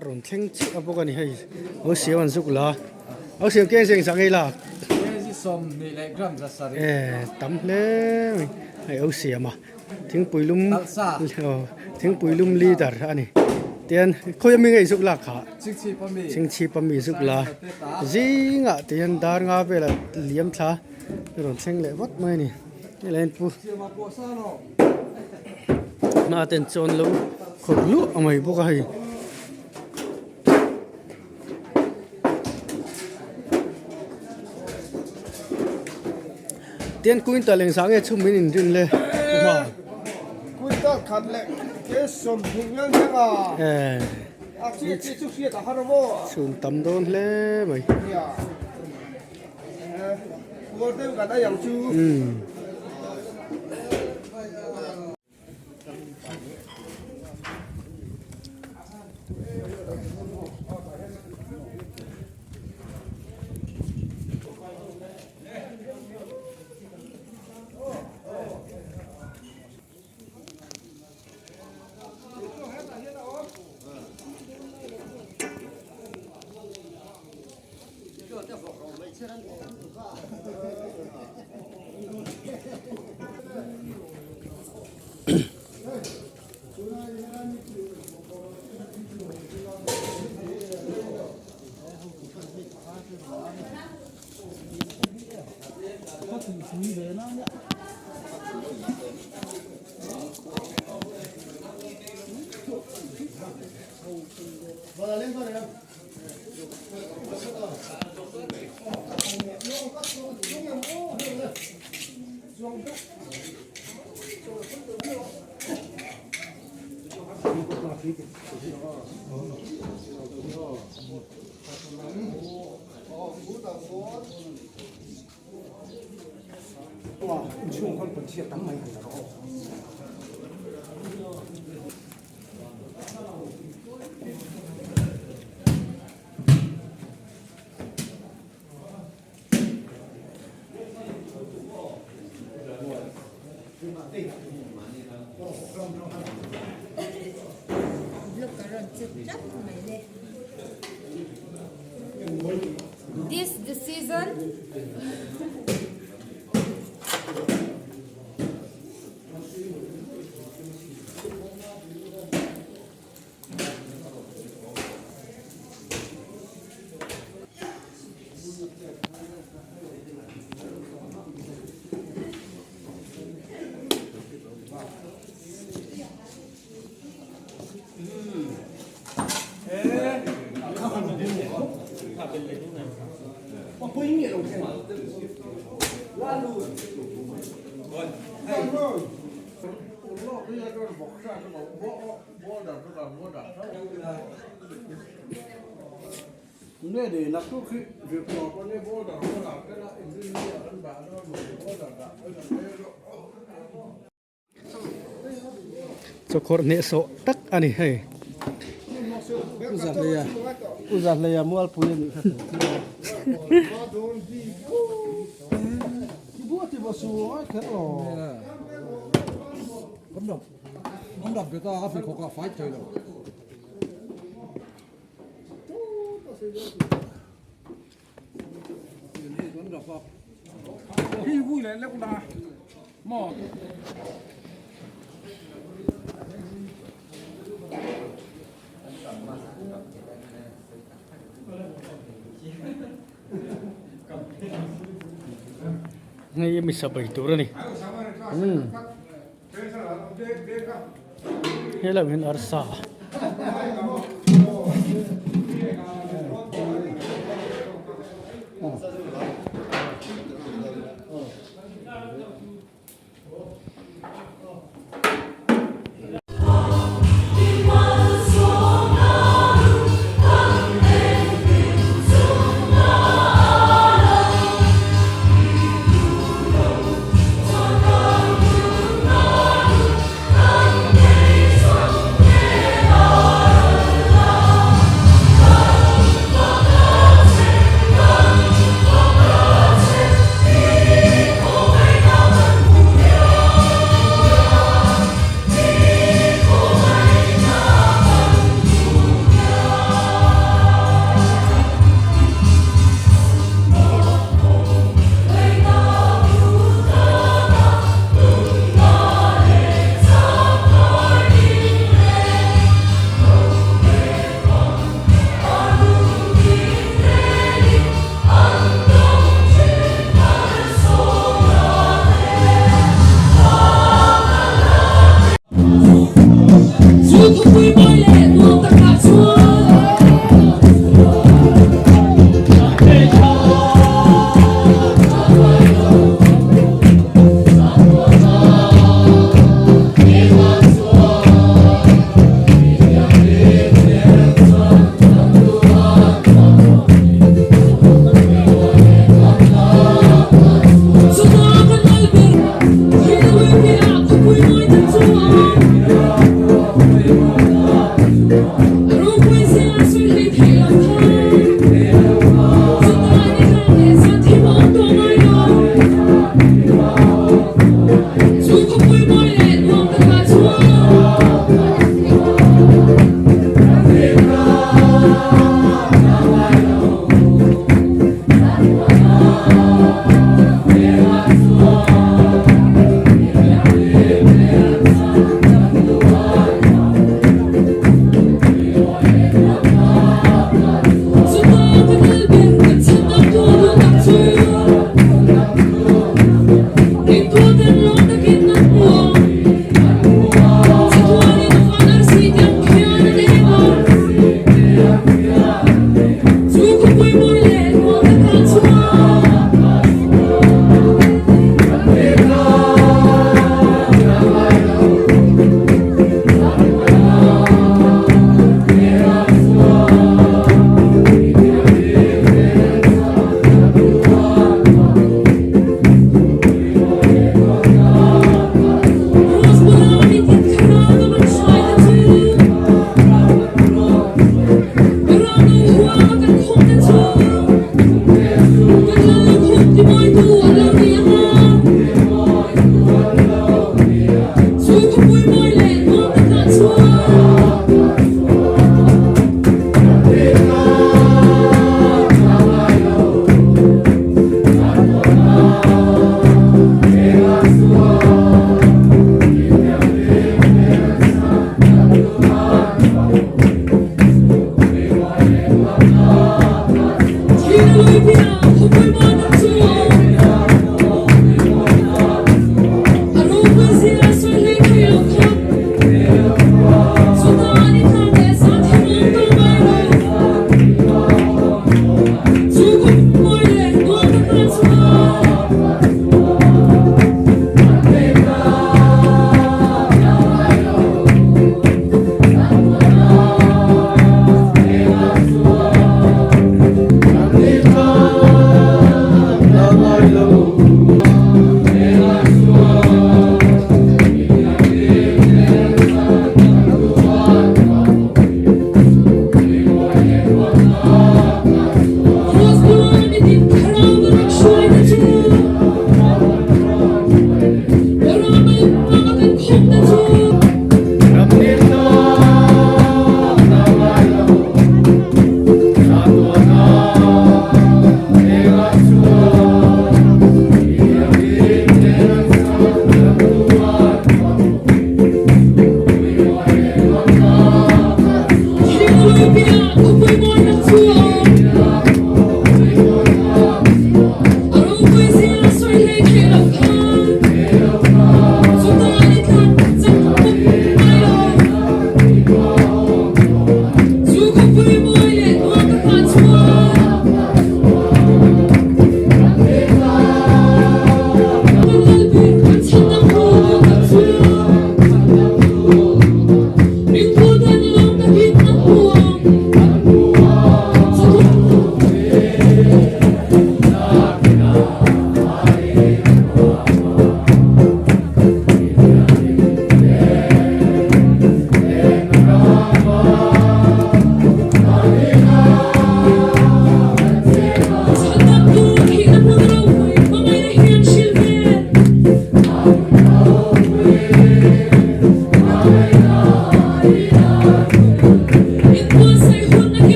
A rawn thleng chiah a bawk a ni hei o siam an zuk la o siam keng zeng zah ngei lak e tam hle mai hei o siam a thingpui lum thingpui lum leader a ni tian khawi ami ngei zuk lak kha chingchhip ami zuk la zingah tihian dar nga velah liam thla a rawn thleng leh vat mai a ni helai hian pu hma ten chuan lo khawrh luah a mai bawk a hei. Tian quintal engzah nge chhum min inrin le hma. Quintal khat leh ke sawmhnih ngang ngang a. A chi chi chu hriat a har a maw. Chhum tam dawn hle mai. Nia. Puar deuh kan ei ang chu. This the season. Chawkhawrh hnehsawh tak a ni hei. Hei mi sabai tur a ni umm helaiah hian arsa.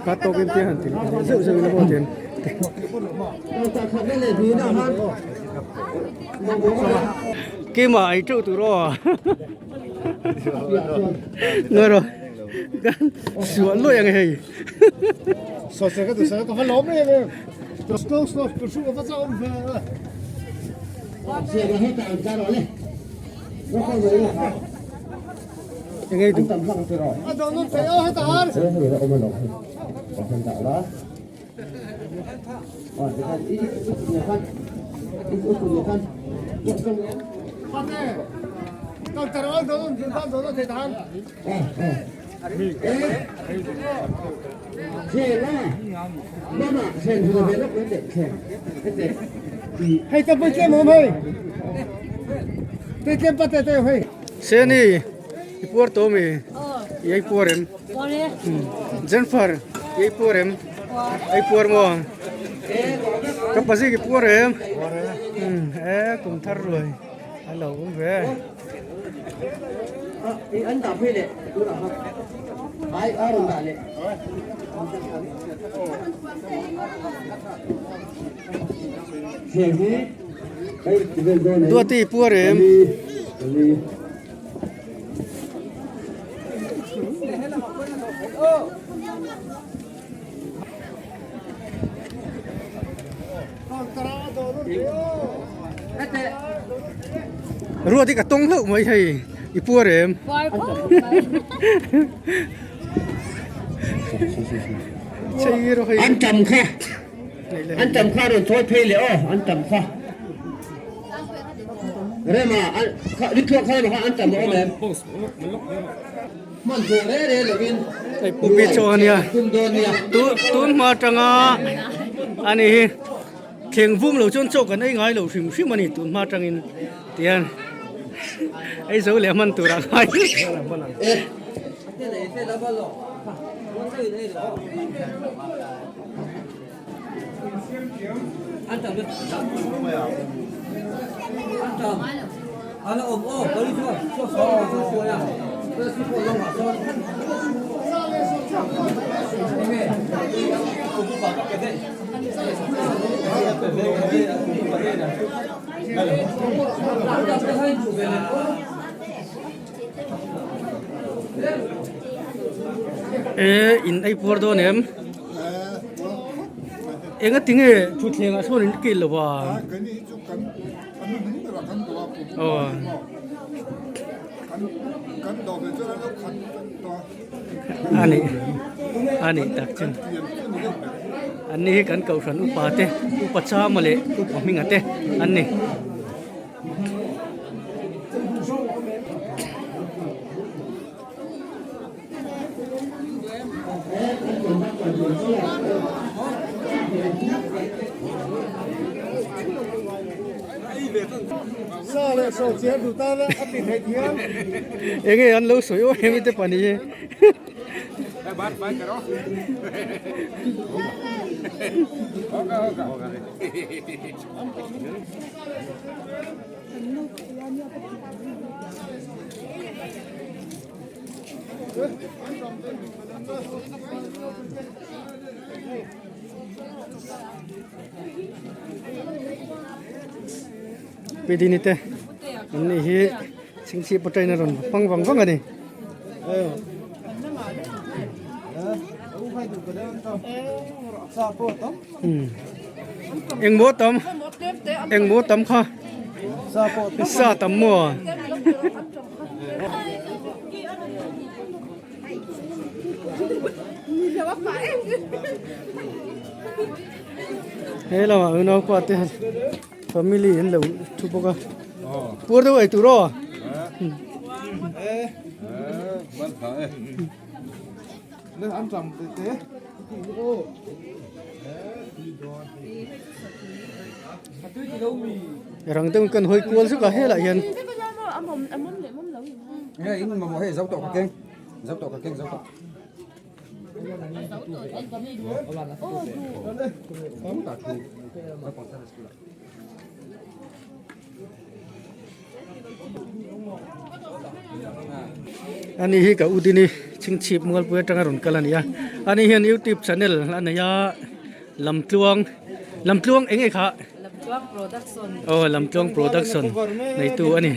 Ka tawkin te han ti zeuh zeuh in a maw ten. Keimah ei teuh tur aw. Ngawi rawh. Kan suah luai ang hei. Engei duh. Seni i puar tawh ami? I ei puar em? Jennifer i ei puar em? Ei puar maw? Ka pazik i puar em? E kum thar ruai a lo awm ve. Duati i puar em? Ruat hi ka tawng hlauh mai hei i puar em? Chei rawh hei. An tam kha an tam kha rawn thawi phei leh aw an tam kha rema an kha rithlawk kha rema kha an tam a awm em? Hman thawh reh reh lovin Hei Pupi chaw ania tun hma atanga ani hi thleng vum lo chuan chaw kan ei ngai lo hrim hrim ani tun hma atangin tihian ei zo leh hman tur ah ngai. E in ei puar dawn em enga tinge thutthleng ah sawn in kil lo a aw ani ani tak chu an ni hi kan kohhran upa te upa chama leh upa hminga te an ni. Enge an lo sawi aw hemi te pahnih hi. Pidini te an nih hi chhingchhip atangin a rawn hmang vang vang a ni. Engmaw tam engmaw tam kha. Sa tam maw? He lamah unaupa te family an lo thu bawk a. Puar deuh ei tur aw. Rang deuh kan hawi kual zuk a helaiah hian. Ani hi ka udini chhingchhip mualpui atanga rawn kal a ni a ani hian youtube channel a nei a lamtluang lamtluang eng nge kha aw lamtluang production neitu a ni.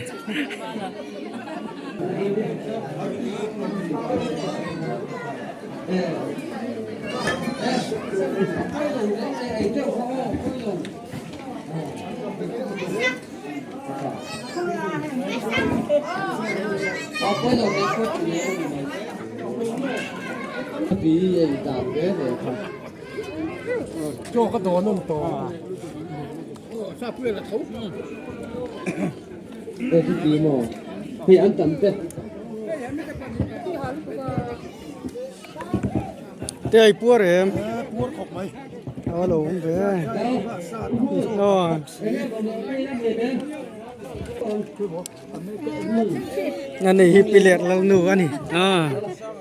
Te ai puar em? Puar khawp mai. A lo awm ve. Aw. Ani hi piler lo nu ani.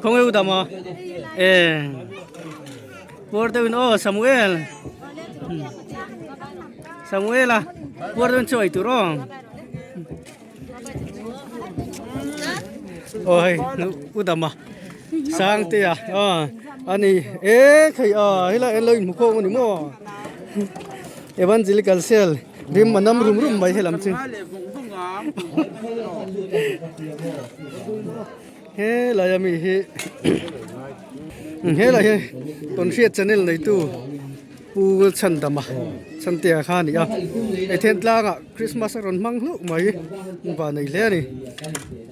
Khaw nge u dam a? E. Puar deuhin aw Samuel. Samuel a puar deuhin chaw ei tur aw. Aw hei u dam a. Sangtea aw ani e khei a helai an lo inhmu khawm a ni maw Evangelical cell rim a nam rum rum mai helam chu helai ami hi helai hi tawnhriat channel neitu Pu Chhandama Chhantea kha a ni a hei then tlangah Christmas a rawn hmang hluh mai va nei hle a ni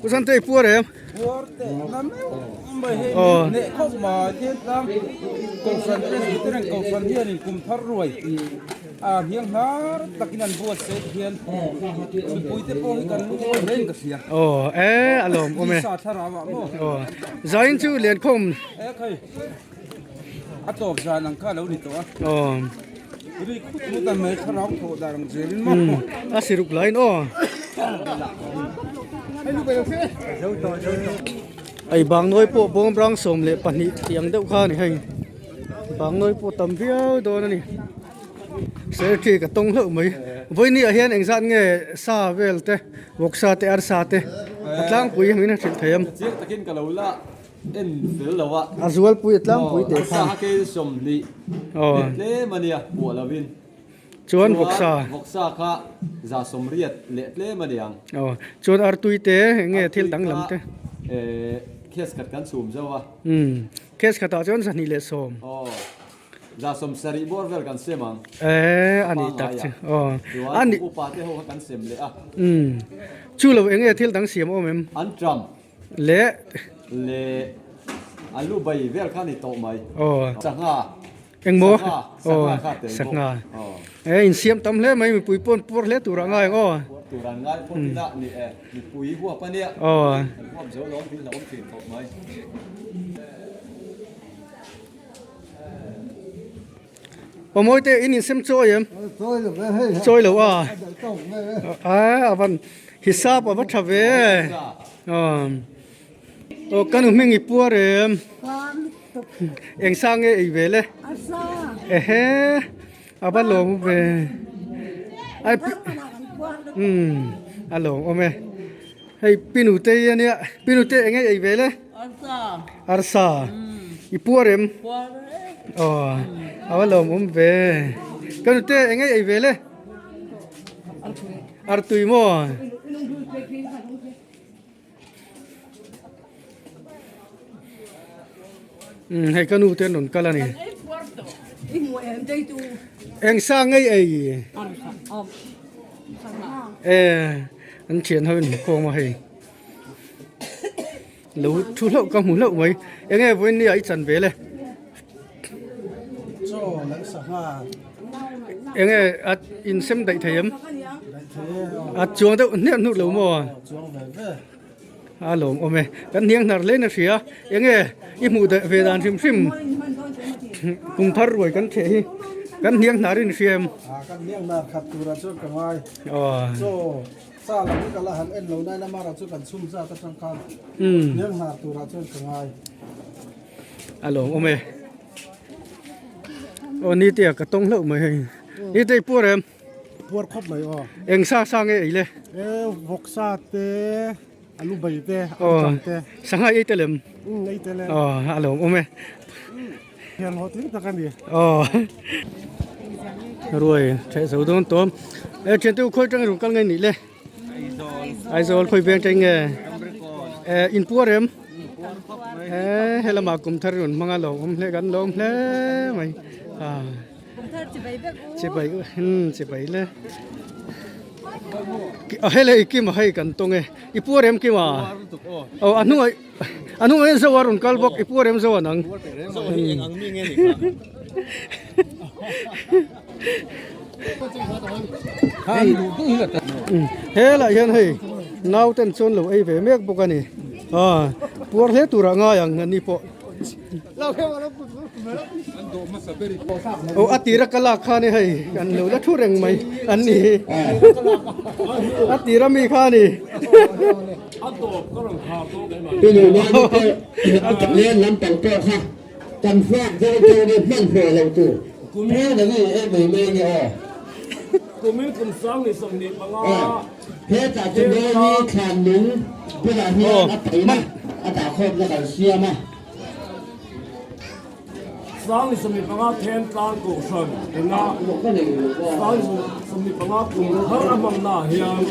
Pu Chhante i puar em? Puar teh na meuh mai hei hneh khawp mai then tlang Kohhran Presbyterian Kohhran hianin kum thar ruai a hniang hnar takin an buatsaih hian mipuite pawh hi kan lungawi hle in ka hria. Aw e a lawm awm e. Tisa thlarau ah maw? Aw zain chu Liankhawm. E khai. A tawp zan ang kha a lo ni tawh a. Aw. Ri khut khut a mai thlarau thawh dan ang zelin maw. A siruk laiin aw. Ei bangnawi pawh bawmrang 12 tih ang deuh kha a ni hei. Bangnawi pawh tam viau dawn a ni. Secretary ka tawng hlauh mai. Vawiini ah hian engzat nge sa vel te, vawksa te, arsa te a tlangpui ang in a hrilh thei ang. Chiang takin ka lo la. En fel lo a. A zualpui a tlangpui teh khan. Arsa kel 20 leh tlem a nia puah lo in. Chuan vawksa. Vawksa kha za 80 leh tlem a niang. Aw chuan artui te eng nge thil danglam te. Case khat kan chhum zauh a. Umm case khatah chuan 210. Aw za 70 bawr vel kan sem ang. E a nih tak chu. Aw a nih. Upa te ho kha kan sem leh a. Umm chu lo eng nge thil dang siam awm em? An tram. Le. Le. An lu bai vel kha ni tawh mai. Aw. Sangha. Engmaw? Sangha. Sangha kha tel bawk. Sangha. Aw. E insiam tam hle mai mipui pawn puar hle tur ah ngai ang aw. Puar tur an ngai phawt ila ni e. Mipui huap a nia. Aw. An huap zo lo thil hlauhawm thin khawp mai. Aw Mawite in insem chawi em? Chawi lo ve hei. Chawi lo a. A avan hisap ava tha ve. Aw ka nu hming i puar em? Eng sang nge ei ve le? Ehe ava lawm ve. Ai umm a lawm awm e. Hei pinute hi ania pinute eng nge ei ve le? Arsa. I puar em? Aw ava lawm awm ve. Ka nute eng nge ei ve le? Artui maw? Umm hei ka nu te an rawn kal a ni. Eng sa ngei ei? E an thian ho in hmu khawm a hei lo thu hlauh ka hmu hlauh mai enge vawiin ni ah i chan ve le enge a insem daih thei em a chuang deuh hniak hnuk lo maw a lawm awm e kan hniang hnar hle in a hria enge i hmuh deh ve dan hrim hrim kum thar ruai kan theh hi kan hniang hnar in hria em a kan hniang hnar khat turah chuan ka ngai aw chaw sa lam hi ka la han en lo nai lamah erawh chu kan chhum zat atang khan hniang hnar turah chuan ka ngai a lawm awm e aw ni te ah ka tawng hlauh mai hei ni te i puar em Puar khawp mai aw. Eng sa sa nge ei le? E vawksa te, alu bai te, anṭam te. Sangha ei tel em? Umm ei tel e. Aw a lawm awm e. Hian hlawhtling tak a ni. Aw. Ruai theih zo dawn tawm. E thiante u khawi tang i rawn kal nge nih le? Aizawl. Aizawl khawi veng teng nge? E in puar em? E helama kum thar rawn hmang a lawm awm hle kan lawm hle mai. Ah. Chibai chibai le a hele i kima hei kan tawng e i puar em kima aw a hnungah a hnungah hian zo a rawn kal bawk i puar em zo a nang helaiah hian hei nauten chuan lo ei ve mek bawk a ni a puar hle turah ngai ang an ni pawh. Aw a tira ka lak kha ni hei kan lo la thu reng mai an ni a tira mi kha ni Kan fak deuh deuh ni hman hlawh lo tur kumin a ni em mai mai nge aw. Kumin kum sang ni 25. Hetah chu Mary thlan nung bulah hian a paihna a dah khawmna kan siam a. Sang ni 25 then tlang kohhran ina sang 25 kum thar a hmanna ah hian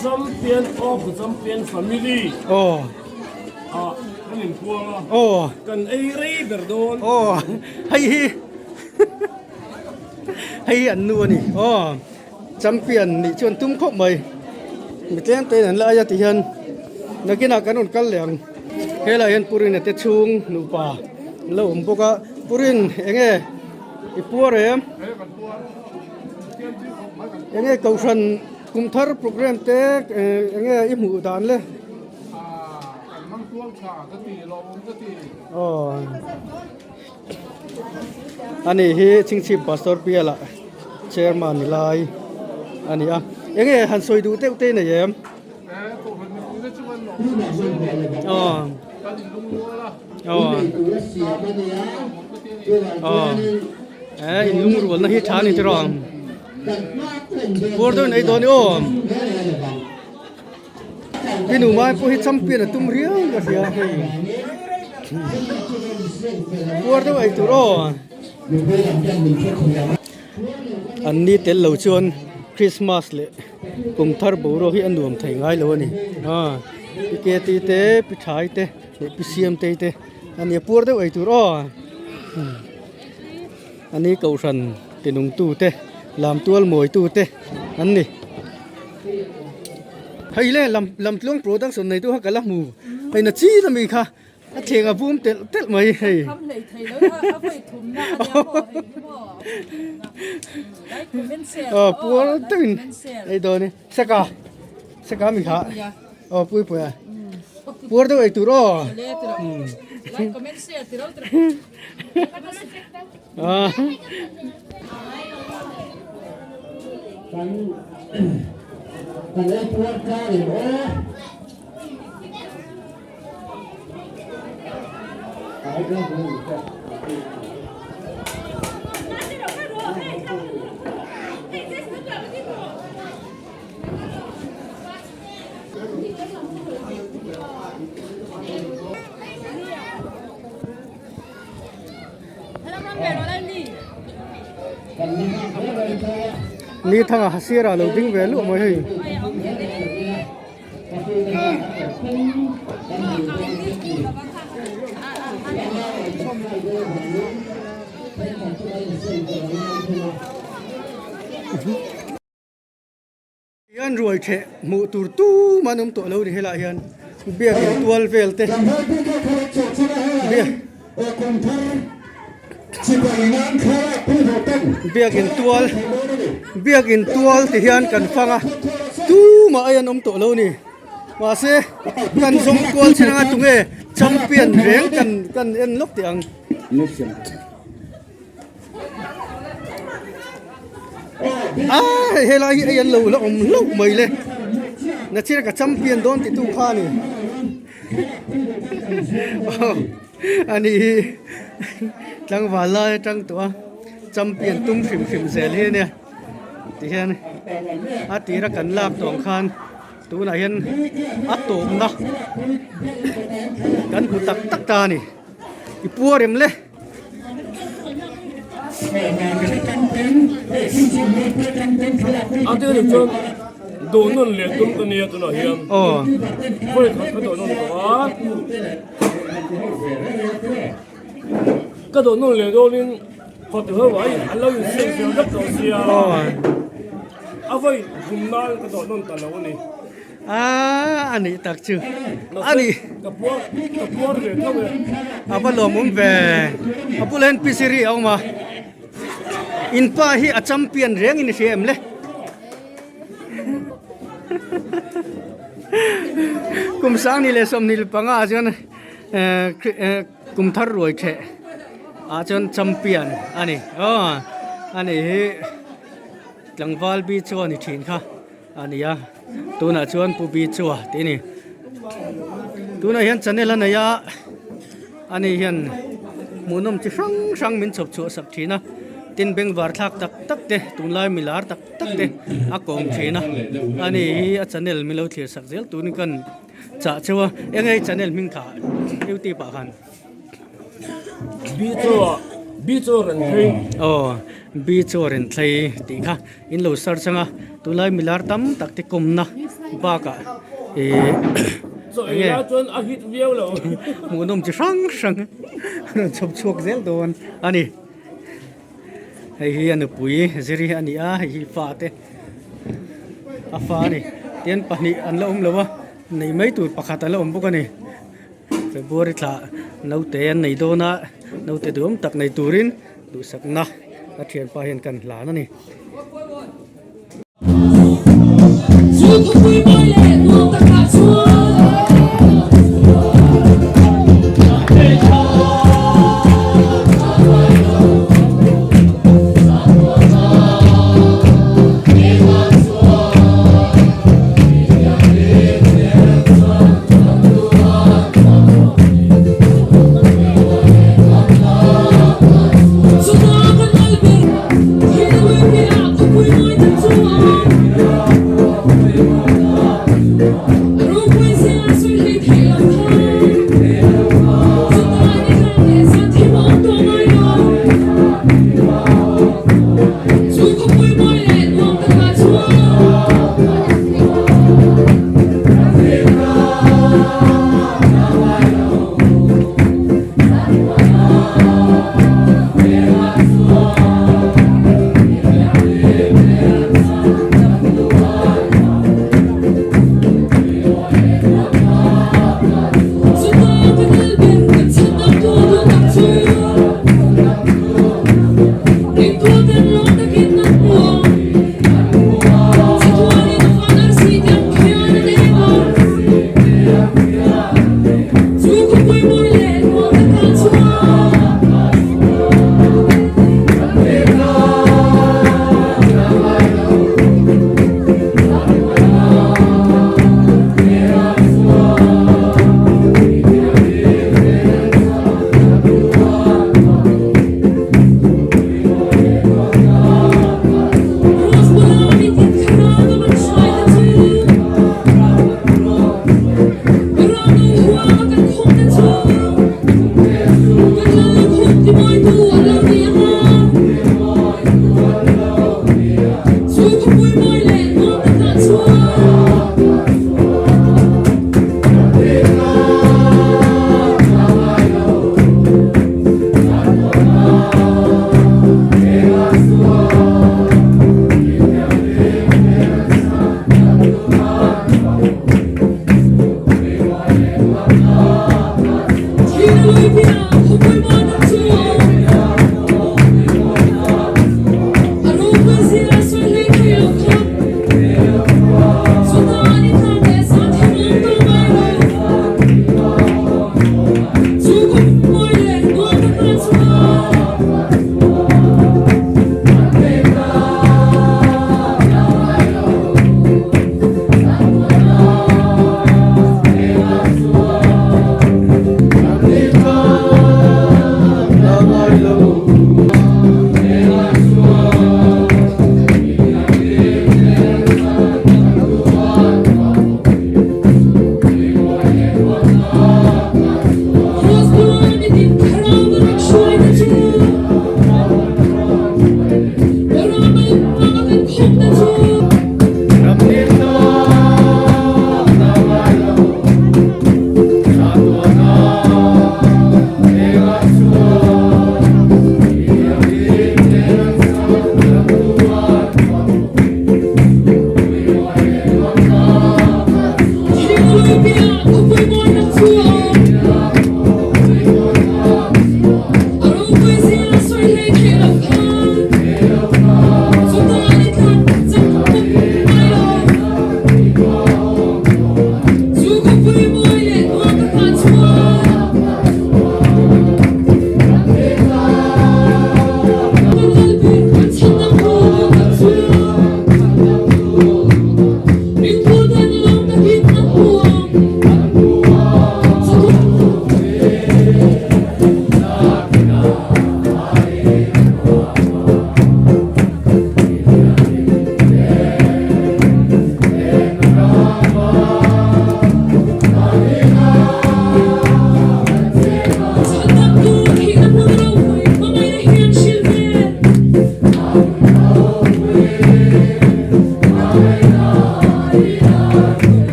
Champion of the Champion Family. Ah, kan inpuang a. Aw. Kan ei rei ber dawn. Aw, hei hi hei hi an nu a ni. Aw, champion nih chuan tum khawp mai. Mi tlem te in an la ai a ti hian nakinah kan rawn kal leh ang. Helaiah hian Purina te chhung nupa an lo awm bawk a. Purin eng nge i puar em? Eng nge kohhran kum thar programme te eng nge i hmuh dan le? Ani hi Chhingchhip Pastor Biala Chairman ni lai a ni a. Enge han sawi duh deuh te nei em? Aw. Aw. Aw. Eh in lungrualna hi tha a ni tiraw? Puar deuhin ei dawn i aw. I nu mai pawh hi champion a tum riau ka hria hei puar deuh ei tur aw an ni tel lo chuan Christmas leh kum thar boruak hi a nuam thei ngai lo a ni a pi keti te pi thai te leh pi siam tei te a nia puar deuh ei tur aw a ni kohhran tinung tu te lam tual mawi tu te an ni. Hei le lam lam tluang production nei tu kha ka la hmu hei na chi na mi kha a thleng a vum telh telh mai hei Kham hlei thei lo a a vawi thum na a nia maw hei hi maw like comment share aw puar deuhin ei dawn e seka seka mi kha aw pui pui a puar deuh ei tur aw like comment share ti ro tiro Kan ei puar tlang em aw. Ni thanga hasira lo ding ve luah mai hei. Tian ruai theh hmuh tur tumah an awm tawh lo ni helaiah hian biakin tual vel te biakin tual biakin tual ti hian kan fang a tumah ai an awm tawh lo ni mahse kan zawng kual chin anga tunge champion reng kan kan en lawk teh ang. A hei helai hi ei an lo la awm hlauh mai le nachira ka champion dawn ti tu kha a ni ani hi tlangval lai atang tawh a champion tum hrim hrim zel hi ania tihian a tira kan lak tawh ang khan tunah hian a tawpna kan hmu tak tak ta a ni i puar em le. A te ni chuan dawhnawn leh tum ka nia tunah hian vawi khat ka dawhnawn tawh a ka dawhnawn leh dawnin fatu ho ai an lo insiam fel vek tawh sia a vawi hum nan ka dawhnawn ta lo a ni. A anih tak chu ani ka puar ka puar ve tho e a va lawmawm ve a bulah hian pisiri a awm a in pa hi a champion reng in i hria em le kum sang ni leh 25 ah chuan eh kum thar ruai theh ah chuan champion ani aw ani hi tlangval bi chuan ni thin kha. A ni a, tunah chuan Pu Bi Chua tih a ni. Tunah hian channel a nei a, ani hian hmuhnawm chi hrang hrang min chhawp chhuah sak thin a, tin bengvar thlak tak tak te tunlai milar tak tak te a kawm thin a, ani hi a channel min lo thlir sak zel turin kan chah cheu a, eng nge channel hming kha youtube ah khan. Bi Chua, Bi Chua ren thlei. Aw, Bi Chua ren thlei tih kha. In lo search anga tunlai milar tam tak te kawmna bakah ih enge chuan a hit viau lo hmuhnawm chi hrang hrang a rawn chhawp chhuak zel dawn a ni hei hi a nupui ziri a ni a hei hi fa te a fa a ni tian pahnih an la awm lo a nei mai tur pakhat a la awm bawk a ni February thla naute an nei dawn a naute duhawm tak nei turin duhsakna a thianpa hian kan hlan a ni. Chu khawpui mawi leh nuam takah chuan.